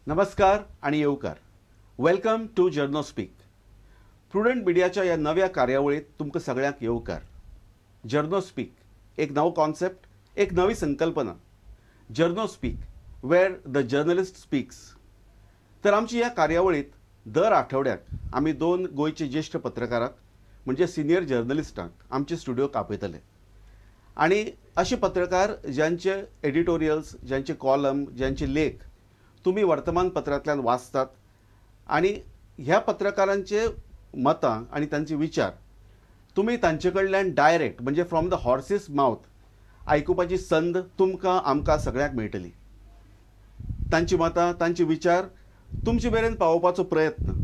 नमस्कार आणि येवकार. Welcome to Journo speak. Prudent मिडियाच्या ह्या नव्या कार्यावळीत तुमकां सगळ्यांक येवकार. जर्नो स्पीक एक नवो कॉन्सेप्ट, एक नवी संकल्पना. Journo speak where the journalist speaks. तर आमची ह्या कार्यावळीत दर आठवड्याक आमी दोन गोंयचे ज्येश्ठ पत्रकारांक म्हणजे सिनियर जर्नलिस्टांक आमचे स्टुडियोक आपयतले आनी अशे पत्रकार ज्यांचे एडिटोरियल्स, ज्यांचे कॉलम, ज्यांचे लेख तुमी वर्तमानपत्रांतल्यान वाचतात आनी ह्या पत्रकारांचे मतां आनी तांचे विचार तुमी तांचे कडल्यान डायरेक्ट म्हणजे फ्रॉम the horses mouth आयकुपाची संद तुमकां आमकां सगळ्यांक मेळटली. तांची मतां, तांचे विचार तुमचे मेरेन पावोवपाचो प्रयत्न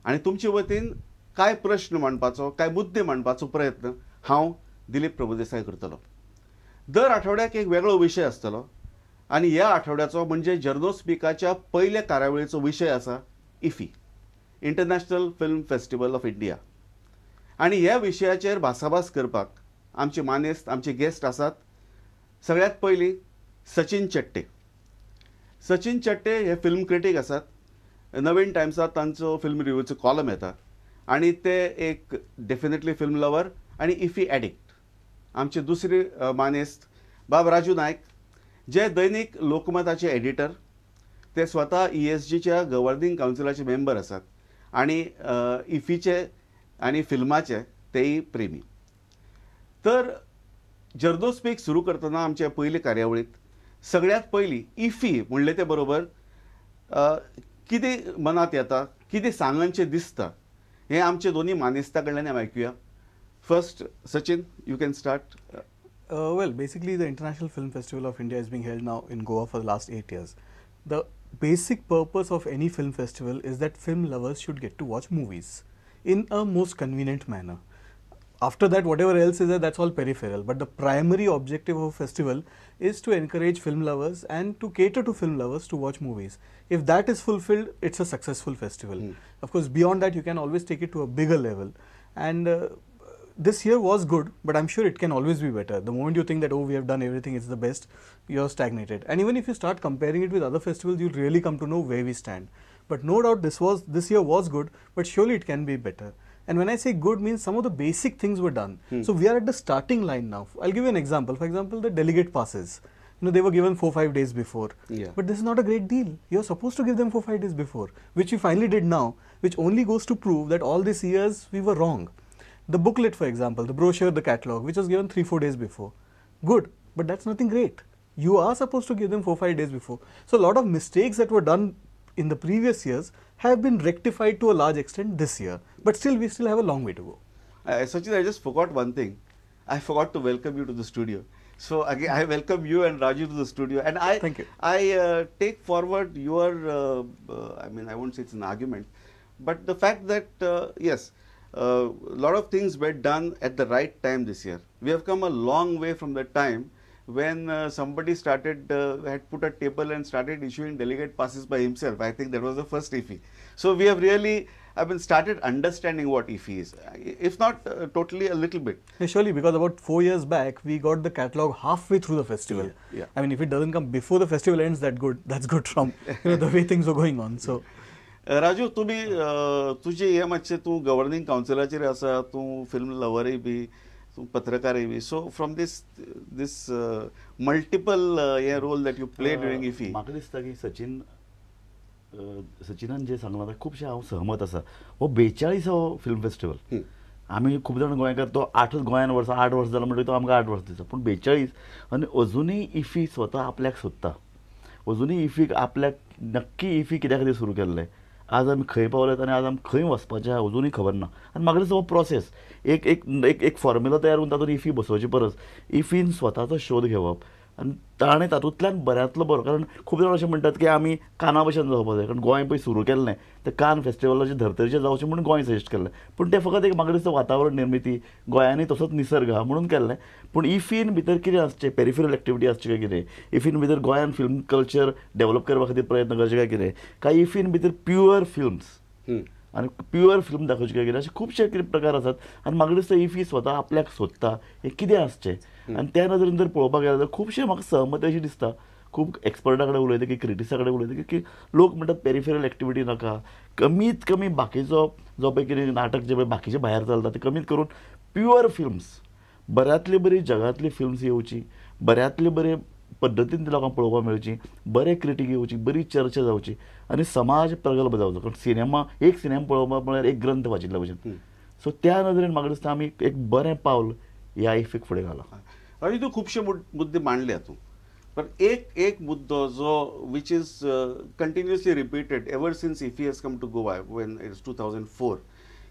आनी तुमचे वतीन कांय प्रश्न मांडपाचो, कांय मुद्दे मांडपाचो प्रयत्न हांव दिलीप प्रभुदेसाय करतलो. दर आठवड्याक एक वेगळो विशय आसतलो आनी ह्या आठवड्याचो म्हणजे जर्नो स्पीकाच्या पयल्या कार्यावळीचो विशय आसा IFFI, international film festival of India. आनी ह्या विशयाचेर भासाभास करपाक आमचे मानेस्त, आमचे गेस्ट आसात. सगळ्यांत पयलीं सचिन चट्टे. सचिन चट्टे हे फिल्म क्रिटीक आसात. नवीन टायम्सांत तांचो फिल्म रिव्यूचो कॉलम येता आनी ते एक डेफिनेटली फिल्म लवर आनी इफी एडिक्ट. आमचे दुसरे मानेस्त बाब राजू नायक, जे दैनिक लोकमताचे एडिटर, ते स्वता ESGच्या गव्हर्निंग कावन्सिलाचे मेंबर आसात आनी इफीचे आनी फिल्माचे तेय प्रेमी. तर जर्नो स्पीक सुरू करतना आमच्या पयले कार्यावळींत सगळ्यांत पयलीं इफी म्हणलें ते बरोबर कितें मनांत येता, कितें सांगनचें दिसता हें आमचे दोनी मानेस्ता कडल्यान आमी आयकुया. First Sachin, you can start. Well, basically the International Film Festival of India is being held now in Goa for the last 8 years. The basic purpose of any film festival is that film lovers should get to watch movies in a most convenient manner. After that, whatever else is there, that's all peripheral. But the primary objective of a festival is to encourage film lovers and to cater to film lovers to watch movies. If that is fulfilled, it's a successful festival. Of course, beyond that, you can always take it to a bigger level. And this year was good, but I'm sure it can always be better. The moment you think that, oh, we have done everything, it's the best, you're stagnated. And even if you start comparing it with other festivals, you'll really come to know where we stand. But no doubt this year was good, but surely it can be better. And when I say good, means some of the basic things were done. So we are at the starting line now. I'll give you an example. For example, the delegate passes. You know, they were given 4-5 days before. Yeah. But this is not a great deal. You're supposed to give them 4-5 days before, which we finally did now, which only goes to prove that all these years we were wrong. The booklet, for example, the brochure, the catalogue, which was given 3-4 days before. Good, but that's nothing great. You are supposed to give them 4-5 days before. So a lot of mistakes that were done in the previous years have been rectified to a large extent this year. But still, we still have a long way to go. Sachin, I just forgot one thing. I forgot to welcome you to the studio. So again, I welcome you and Raju to the studio. And I, Thank you. I take forward your, I mean, I won't say it's an argument, but the fact that, yes, a lot of things were done at the right time this year. We have come a long way from the time when somebody started, had put a table and started issuing delegate passes by himself. I think that was the first IFFI. So we have really, I mean, started understanding what IFFI is, if not totally, a little bit. Yeah, surely, because about 4 years back, we got the catalogue halfway through the festival. Yeah, yeah. I mean, if it doesn't come before the festival ends, that good. That's good from, you know, the way things were going on. So, Raju, तुमी तुजे हे मातशें तूं governing कावन्सिलाचेर आसा, तूं film लवरय बी, तूं पत्रकारय बी. So from this this multiple hey role that you play during IFFI, म्हाका दिसता की सचिनान जें सांगलां तें खुबशें हांव सहमत आसा. हो 42वो फिल्म फेस्टिवल. आमी खूब जाण गोंयकार तो 8 गोंयान वर्सां 8 वर्सां जालां म्हणटकीर तो आमकां 8 वर्सां दिसता, पूण 42 आनी अजुनूय इफी स्वता आपल्याक सोदता. अजुनूय इफीक आपल्याक नक्की इफी कित्या खातीर सुरू केल्लें, आज आमी खंय पावल्यात आनी आज आमी खंय वचपाचें आहा अजुनूय खबर ना. आनी म्हाका दिसता हो प्रोसेस एक एक एक एक फॉर्म्युला तयार करून तातूंत इफी बसोवचे परस इफीन स्वताचो शोध घेवप आनी ताणें तातूंतल्यान बऱ्यांतलो बरो, कारण खूब जाण अशें म्हणटात की आमी काना भशेन जावपाक जाय, कारण गोंय पळय सुरू केल्लें तें कान फेस्टिवलाचे धर्तरेचेर जावचें म्हणून गोंय सजेस्ट केल्लें, पूण तें फकत एक म्हाका दिसता वातावरण निर्मिती गोंयांनी तसोच निसर्ग आहा म्हणून केल्लें. पूण इफीन भितर कितें आसचें, पेरिफेरल एक्टिविटी आसची काय कितें, इफीन भितर गोंयान फिल्म कल्चर डेवलप करपा खातीर प्रयत्न करचे काय कितें, काय इफीन भितर प्युअर फिल्म्स आनी प्युअर फिल्म दाखोवचे काय कितें, अशे खुबशे कितें प्रकार आसात. आनी म्हाका दिसता इफी स्वता आपल्याक सोदता हें कितें आसचें, आनी त्या नदरेन जर पळोवपाक गेल्यार खुबशें म्हाका सहमत अशें दिसता. खूब एक्सपर्टा कडेन उलयता की क्रिटिक्सा कडेन उलयता की लोक म्हणटात पेरिफेरल एक्टिविटी नाका, कमीत कमी बाकीचो जो पळय कितें नाटक जे पळय बाकीचे भायर चलता ते कमीत करून प्युअर फिल्म्स, बऱ्यांतली बरी जगांतली फिल्म्स येवची, बऱ्यांतली बरे पद्दतीन ती लोकांक पळोवपाक मेळची, बरे क्रिटीक येवची, बरी चर्चा जावची आनी समाज प्रगल्भ जावचो. कारण सिनेमा एक सिनेमा पळोवपाक म्हळ्यार एक ग्रंथ वाचिल्ल्या भशेन. सो त्या नदरेन म्हाका दिसता आमी एक बरें पावल ह्या इफीक फुडें घालां. आनी तूं खुबशे मुद्दे मांडले तूं, पण एक एक मुद्दो जो which is continuously repeated ever since IFFI has come to Goa when it's 2004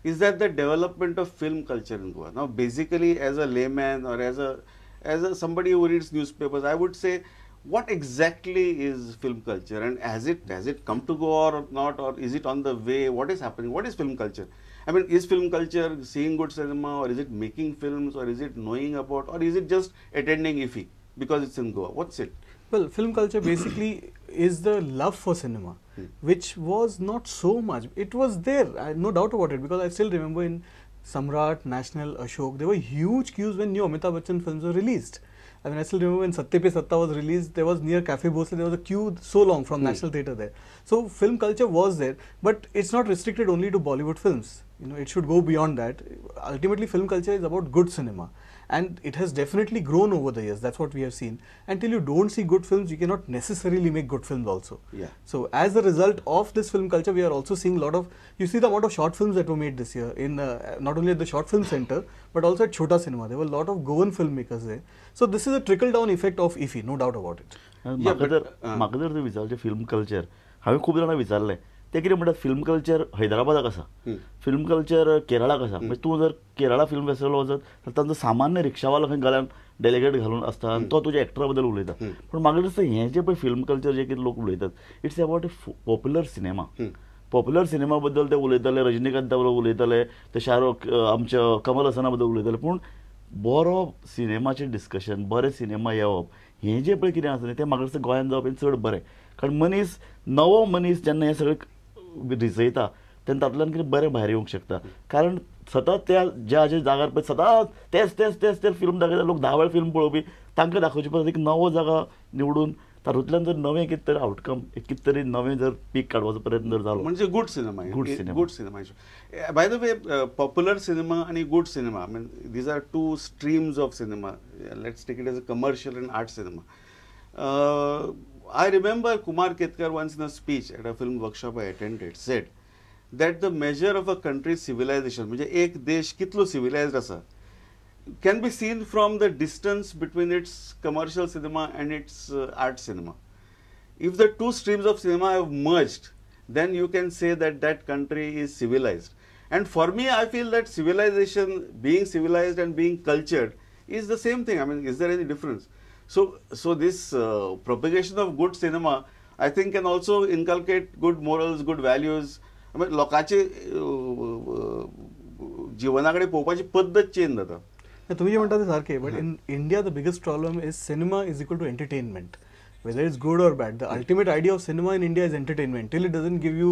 is that the development of film culture in Goa. Now basically as a layman or as a somebody who reads newspapers, I would say what exactly is film culture and has it come to Goa or not, or is it on the way? What is happening? What is film culture? I mean, is film culture seeing good cinema, or is it making films, or is it knowing about, or is it just attending IFFI because it's in Goa? What's it? Well, film culture basically is the love for cinema, which was not so much. It was there, I, no doubt about it, because I still remember in Samrat, National, Ashok, there were huge queues when new Amitabh Bachchan films were released. I mean, I still remember when Satte Pe Satta was released, there was near Cafe Bhosle, there was a queue so long from National Theatre there. So film culture was there, but it's not restricted only to Bollywood films. You know, it should go beyond that. Ultimately, film culture is about good cinema. And it has definitely grown over the years. That's what we have seen. Until you don't see good films, you cannot necessarily make good films also. Yeah. So as a result of this film culture, we are also seeing a lot of, you see the amount of short films that were made this year in not only at the Short Film Center, but also at Chota Cinema. There were a lot of Goan filmmakers there. So this is a trickle down effect of IFFI, no doubt about it. म्हाका जर तुवें विचारचें film culture, हांवें खूब जाणां विचारलें, ते कितें म्हणटात फिल्म कल्चर हैदराबादाक आसा, फिल्म कल्चर केरळाक आसा. म्हणजे तूं जर केरळा फिल्म फेस्टिवल वचत जाल्यार तांचो सामान्य रिक्षावालो खंय गळ्यान डेलिगेट घालून आसता आनी तो तुज्या एक्टरा बद्दल उलयता. पूण म्हाका दिसता हें जें पळय फिल्म कल्चर जें कितें लोक उलयतात, it's about a popular cinema. Popular cinema बद्दल ते उलयताले, रजनीकांता बद्दल उलयताले, ते शाहरुख आमच्या कमल हसना बद्दल उलयताले, पूण बरो सिनेमाचें डिस्कशन, बरें सिनेमा येवप हें जें पळय कितें आसा न्ही तें म्हाका दिसता गोंयांत जावप हें चड बरें. कारण मनीस नवो मनीस जेन्ना हें सगळें रिजयता तेन्ना तातूंतल्यान कितें बरें भायर येवंक शकता. कारण सतत त्या ज्या ज्या जाग्यार पळय सदांच तेच तेच तेच तेच फिल्म दाखयता, लोक 10 वेळ फिल्म पळोवपी, तांकां दाखोवचे परस एक नवो जागा निवडून तातूंतल्यान जर नवें कितें तरी आवटकम, एक कितें तरी नवें जर पीक काडपाचो प्रयत्न जर जालो म्हणजे good cinema. Good cinema, good cinema. By the way, popular cinema आनी good cinema, I mean these are two streams of cinema. Let's take it as a commercial and art cinema. I remember Kumar Ketkar once in a speech at a film workshop I attended said that the measure of a country's civilization, म्हणजे एक देश कितलो civilized आसा, can be seen from the distance between its commercial cinema and its art cinema. If the two streams of cinema have merged, then you can say that that country is civilized. And for me, I feel that civilization, being civilized and being cultured is the same thing. I mean, is there any difference? So this propagation of good cinema, I think, can also inculcate good morals, good values. I mean, लोकांचे जीवना कडेन पळोवपाची पद्दत change जाता. तुम्ही जे म्हणता ते सारखे, but in India the biggest problem is cinema is equal to entertainment, whether it's good or bad. The ultimate idea of cinema in India is entertainment. Till it doesn't give you,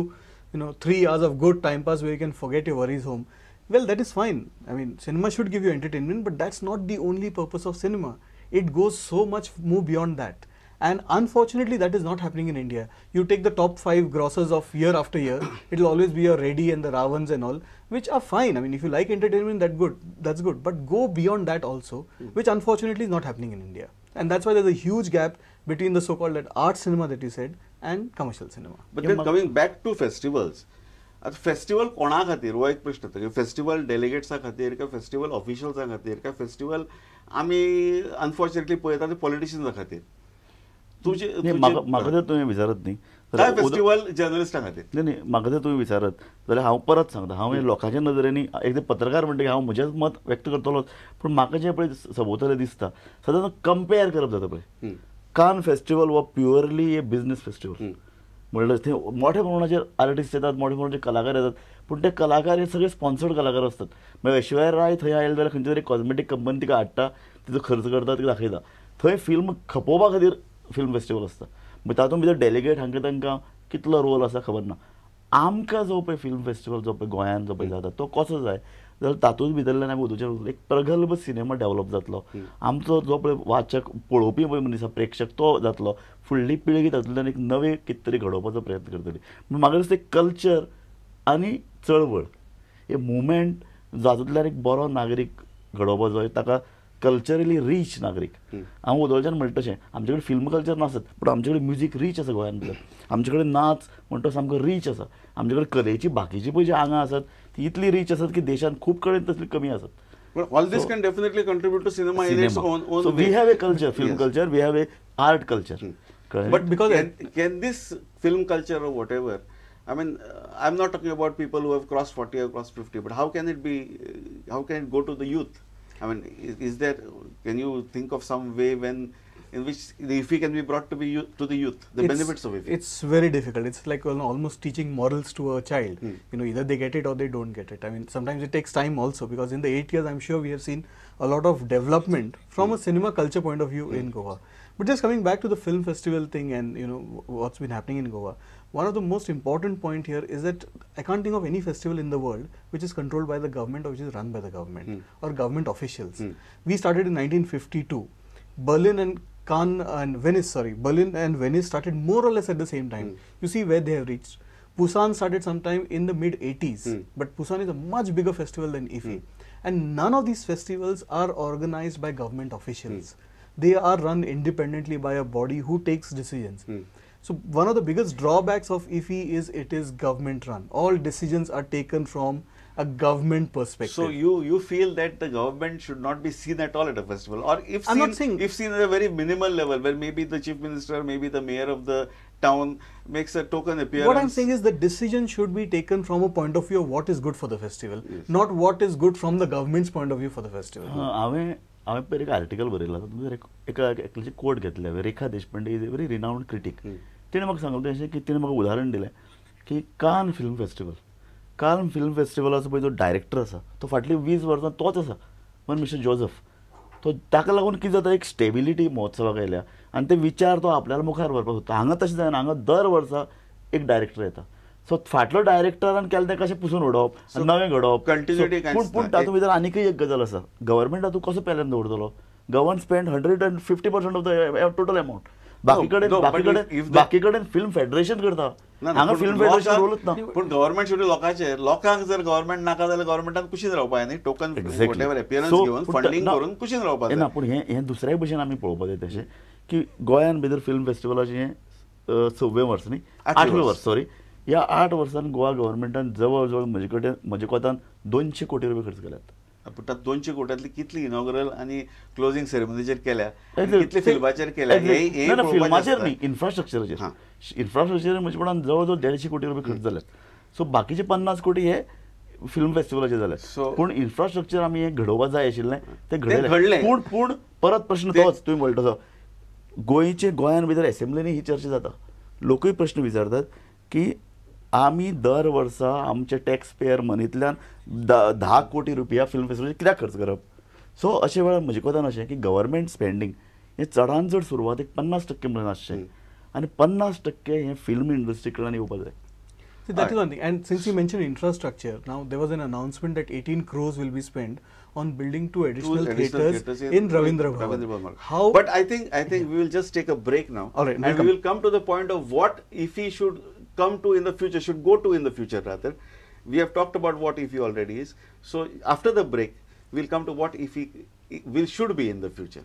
you know, 3 hours of good time pass where you can forget your worries home. Well, that is fine. I mean, cinema should give you entertainment, but that's not the only purpose of cinema. It goes so much more beyond that. And unfortunately, that is not happening in India. You take the top 5 grossers of year after year, it will always be your Ready and the Ravans and all, which are fine. I mean, if you like entertainment, that's good. But go beyond that also, which unfortunately is not happening in India. And that's why there's a huge gap between the so-called that art cinema that you said and commercial cinema. But then coming back to festivals, festival कोणा खातीर हो एक प्रश्न येता. Festival डेलिगेट्सा खातीर काय festival ऑफिशियल्सां खातीर काय फेस्टिवल आमी अनफॉर्च्युनेटली पळयता ते पॉलिटिशियन्सां खातीर? तुजे म्हाका जर तुवें विचारत न्ही काय फेस्टिवल जर्नलिस्टां खातीर? न्ही न्ही, म्हाका जर तुवें विचारत जाल्यार हांव परत सांगता, हांव हे लोकांच्या नदरेनी एक पत्रकार म्हणटकीर हांव म्हजेंच मत व्यक्त करतलोच, पूण म्हाका जें पळय सभोवतलें दिसता सदांच कंपेर करप जाता पळय. कान फेस्टिवल हो प्युअरली ए बिजनेस फेस्टिवल म्हणल्यार थंय मोठ्या प्रमाणाचेर आर्टिस्ट येतात, मोठ्या प्रमाणाचेर कलाकार येतात, पूण ते कलाकार हे सगळे स्पॉन्सर्ड कलाकार असतात. मागीर ऐश्वर्या राय थंय आयले जाल्यार खंयची तरी कॉस्मेटीक कंपनी तिका हाडटा, तिचो खर्च करता, तिका दाखयता. थंय फिल्म खपोवपा खातीर फिल्म फेस्टिवल आसता. मागीर तातूंत भितर डेलिगेट हांकां तांकां कितलो रोल आसा खबर ना. आमकां जो पळय फिल्म फेस्टिवल जो पळय गोंयांत जो पळय जाता तो कसो जाय जाल्यार तातूंत भितरल्यान आमी वचूंक एक प्रगल्भ सिनेमा डेवलप जातलो. आमचो जो पळय वाचक पळोवपी पळय मनीस आसा प्रेक्षक तो जातलो, फुडली पिळगी तातूंतल्यान एक नवें कितें तरी घडोवपाचो प्रयत्न करतली. म्हाका दिसता एक कल्चर आनी चळवळ हे मुवमेंट जातूंतल्यान एक बरो नागरीक घडोवपाचो, ताका कल्चरली रीच नागरीक. हांव ओदोळच्यान म्हणटा तशें आमचे कडेन फिल्म कल्चर नासत पूण आमचे कडेन म्युजीक रीच आसा गोंयांत भितर, आमचे कडेन नाच म्हणटा तो सामको रीच आसा, आमचे कडेन कलेची बाकीची पळय जी आंगां आसात ती इतली रीच आसात की देशांत खूब कडेन तसली कमी आसात. But all this can definitely contribute to cinema in its own So way. we have a culture, film culture, we have a art culture. But because can this film culture or whatever, I mean, I'm not talking about people who have crossed 40 or crossed 50, but how can it be, how can it go to the youth? I mean, is there, can you think of some way when, in which the IFFI can be brought to be to the youth, the benefits of IFFI? It's very difficult. It's like almost teaching morals to a child. You know, either they get it or they don't get it. I mean, sometimes it takes time also, because in the 8 years, I'm sure we have seen a lot of development from a cinema culture point of view in Goa. But just coming back to the film festival thing and, you know, what's been happening in Goa, one of the most important point here is that I can't think of any festival in the world which is controlled by the government or which is run by the government or government officials. We started in 1952. Berlin and Cannes and Venice, sorry, Berlin and Venice started more or less at the same time. You see where they have reached. Busan started sometime in the mid-80s, but Busan is a much bigger festival than IFFI. And none of these festivals are organized by government officials. They are run independently by a body who takes decisions. So one of the biggest drawbacks of IFFI is it is government run. All decisions are taken from a government perspective. So you feel that the government should not be seen at all at a festival, or if I'm seen, not saying, if seen at a very minimal level, where maybe the chief minister, maybe the mayor of the town makes a token appearance. What I'm saying is the decision should be taken from a point of view of what is good for the festival, not what is good from the government's point of view for the festival. हांवें पयर एक article बरयलां, तातूंत एका एकल्याचें कोट घेतलें हांवें. Rekha Deshpande is a very renowned critic. तिणें म्हाका सांगलें अशें की तिणें म्हाका उदाहरण दिलें की Cannes film festival, Cannes film फेस्टिवलाचो पळय जो डायरेक्टर आसा तो फाटलीं 20 वर्सां तोच आसा, पण मिस्टर जोजफ. तो ताका लागून कितें जाता, एक स्टेबिलिटी महोत्सवाक आयल्या आनी ते विचार तो आपल्याला मुखार व्हरपाक सोदता. हांगा तशें जायना, हांगा दर वर्सा एक डायरेक्टर येता. सो फाटलो डायरेक्टरान केलें तें कशें पुसून उडोवप, नवें घडोवप, कंटिन्युटी. पूण पूण तातूंत भितर आनीकय एक गजाल आसा, गव्हर्मेंट तातूंत कसो पेल्यान दवरतलो? Government spend 150% of the total amount. बाकी कडेन बाकी कडेन बाकी कडेन फिल्म फेडरेशन करता, हांगा फिल्म फेडरेशन रोलूच ना. पूण गव्हर्मेंट शेवटी लोकांचेर, लोकांक जर गव्हर्मेंट नाका जाल्यार गव्हर्मेंटान कुशीन रावपा जाय न्ही, टोकन वॉटेवर अपीयरन्स घेवन फंडींग करून कुशीन रावपा जाय ना. पूण हें हें दुसऱ्याय भशेन आमी पळोवपाक जाय तशें की गोंयान भितर फिल्म फेस्टिवलाचें हें 6वें वर्स न्ही, 8वें वर्स, सॉरी. ह्या 8 वर्सांत गोवा गव्हर्मेंटान जवळ जवळ म्हजे कडेन म्हज्या कोतान 200 कोटी रुपया खर्च केल्यात. पूण 200 कोट्यांतली कितली इनॉग्रल आनी क्लोजींग सेरेमनीचेर केल्या, कितली फिल्माचेर केल्या? फिल्माचेर न्ही, इन्फ्रास्ट्रक्चराचेर. इन्फ्रास्ट्रक्चर म्हजे कोणान जवळ जवळ 150 कोटी रुपया खर्च जाल्यात. सो बाकीचे 50 कोटी हे फिल्म फेस्टिवलाचे जाले. पूण इन्फ्रास्ट्रक्चर आमी हें घडोवपाक जाय आशिल्लें तें घडयलें. पूण पूण परत प्रश्न तोच तुवें म्हणटा तसो, गोंयचे गोंयान भितर एसेंब्लीनी ही चर्चा जाता, लोकूय प्रश्न विचारतात की आमी दर वर्सा आमच्या टॅक्स पेयर मनींतल्यान 10 कोटी रुपया फिल्म फेस्टिवल कित्याक खर्च करप? सो अशे वेळार म्हजे कोतान अशें की गव्हर्मेंट स्पेंडींग हें चडान चड सुरवातेक 50% म्हणून आसचें आनी 50% हें फिल्म इंडस्ट्री कडल्यान येवपाक जाय. So that is one thing. And since you mentioned infrastructure, now there was an announcement that 18 crores will be spent on building 2 additional theatres in Ravindra Bhavan. How? But I think we will just take a break now. All right, and we will come to the point of what IFFI should come to in the future, should go to in the future rather. We have talked about what IFFI already is. So after the break, we'll come to what IFFI will should be in the future.